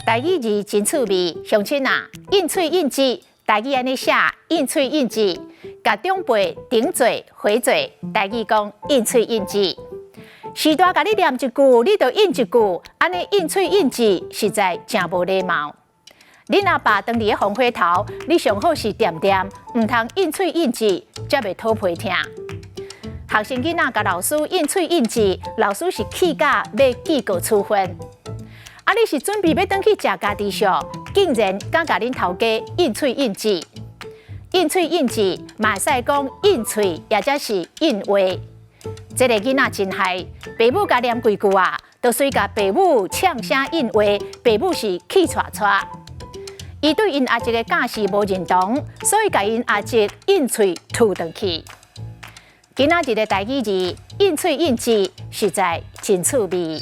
台語字真趣味，鄉親啊，應喙應舌，台語按呢寫，應喙應舌，共長輩頂嘴回嘴，台語講應喙應舌。序大共你念一句，你就應一句，按呢應喙應舌，實在誠無禮貌。恁阿爸當佇咧烽火頭，你上好是恬恬，毋通應喙應舌，才袂討批聽。學生囡仔共老師應喙應舌，老師是氣甲欲記過處分。啊！你是準備欲轉去食家己數，竟然敢共恁頭家應喙應舌，應喙應舌，嘛會使講應喙，抑者是應話。這个囡仔真害，爸母共念幾句啊，就隨共爸母嗆聲應話，爸母是氣掣掣。伊對𪜶阿叔的教示無認同，所以共𪜶阿叔應喙吐轉去。今仔日的台語字應喙應舌，實在真趣味。